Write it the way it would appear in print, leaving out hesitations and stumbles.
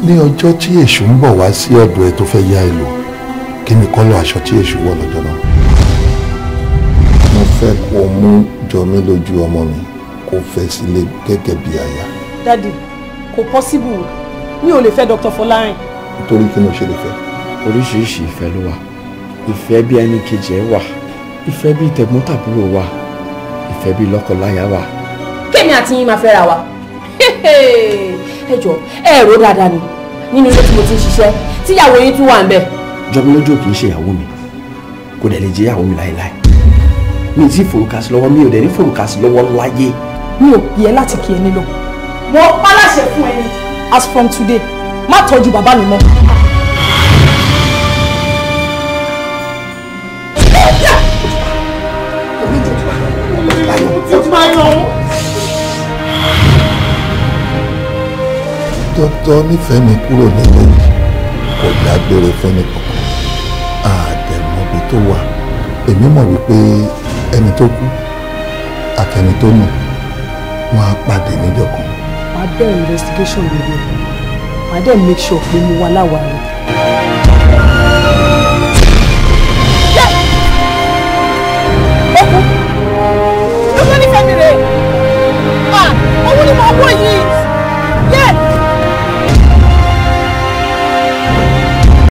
Ní ọjọ́ tí èṣù ń bọ̀ wá sí ọ̀dọ̀ ẹ tó fẹ́ yá ẹ lò, kí ni kọ́lọ̀ aṣọ tí èṣù wọ̀ lọ́jọ́ náà? Mo fẹ́ kó o mú Jọmílójú ọmọ mi kó fẹ́ sílé gẹ́gẹ́ bí aya. Daddy, kò possible, mi ò lè fẹ́ Dr. Fọlárin. Nítorí kí ni o ṣe lè fẹ́? Oríṣiríṣi ìfẹ́ ló wà. Ìfẹ́ bí ẹni kejì ẹ wà, ìfẹ́ bí tẹ̀gbọ́n-tàbúrò wà, ìfẹ́ bí lọ́kọláya wà. Kémi àti yín máa fẹ́ra wa. Ẹ jọ ẹ rò dáadáa ni nínú ilé tí mo ti ń ṣiṣẹ́ tíyàwó yín tún wà ń bẹ̀. Jọmílójú kì í ṣe ìyàwó mi, kò dẹ̀ lè jẹ́ ìyàwó mi láéláé. Mi ì tí forúkasí lọ́wọ́, mi ò dẹ̀ ní forúkasí lọ́wọ́ láyé. Mi ò pè ẹ́ láti kí ẹ nílò. Mo paláṣẹ fún ẹni as from today, má tọ́jú bàbá mi mọ́. Dr. Nífẹ̀mí kúrò nílé yìí kò dágbére fẹ́ni kankan, àdẹ̀mọ́bi tó wà. Èmi mọ̀ wípé ẹni tó kú àtẹni tó nù wọ́n á pàdé níjọ́ kan. Màá bẹ̀rẹ̀ investigation lórí ẹ̀, màá dẹ̀ make sure pé mo wà láwàárí.